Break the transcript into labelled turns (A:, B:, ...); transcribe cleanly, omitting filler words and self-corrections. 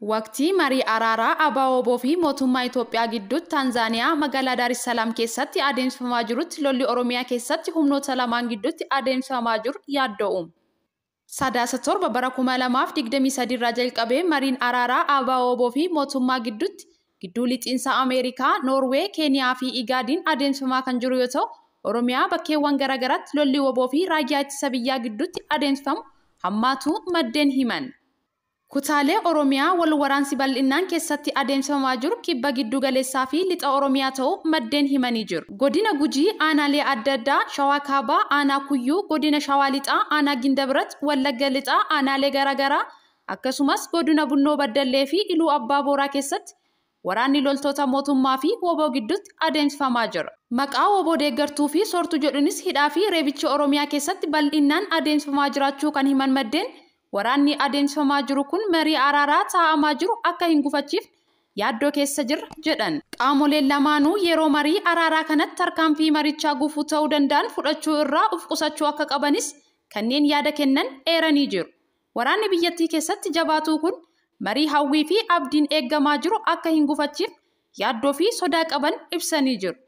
A: Waqtii marii araaraa ABO fi mootummaa Itoophiyaa gidduutti Taanzaaniyaa magaalaa Daar es Salaam keessatti adeemsifamaa jirutti lolli Oromiyaa keessatti humnoota lamaan gidduutti adeemsifamaa jiru yaaddoo uume. Sadaasa 7 bara 2023 irraa jalqabee mariin araaraa ABO fi mootummaa gidduutti gidduu lixiinsa Ameerikaa, Noorwee, Keeniyaa fi Igaadiin adeemsifamaa kan jiru yoo ta'u, Oromiyaa bakkeewwan garaagaraatti lolli WBO fi raayyaa ittisa biyyaa gidduutti adeemsifamu hammaatu maddeen himan. Kutaalee Oromiyaa wal waraansi bal'inaan keessatti adeemsifamaa jiru kibba giddu galeessaa fi lixa Oromiyaa ta'uu maddeen himanii jiru. Godina Gujii aanaalee adda addaa, Shawaa Kaabaa, Aanaa Kuyyuu, Godina Shawaa Lixaa, Aanaa Gindabirat, Wallagga Lixaa, aanaalee garaagaraa akkasumas godina Bunnoo Baddallee fi Iluu Abbaa Booraa keessatti waraanni loltoota mootummaa fi WBO gidduutti adeemsifamaa jira. Maqaa WBO deeggartuu fi soortuu jedhunis hidhaa fi reebichi Oromiyaa keessatti bal'inaan adeemsifamaa jiraachuu kan himan maddeen, waraanni adeemsifamaa jiru kun marii araaraa taa'amaa jiru akka hin gufachiifne yaaddoo keessa jirra jedhan. Qaamoleen lamaanuu yeroo marii araaraa kanatti tarkaanfii marichaa gufuu ta'uu danda'an fudhachuu irraa of qusachuu akka qabanis kanneen yaada kennan eeranii jiru. Waraanni biyyattii keessatti jabaatuu kun marii hawwii fi abdiin eeggamaa jiru akka hin gufachiifne yaaddoo fi sodaa qaban ibsanii jiru.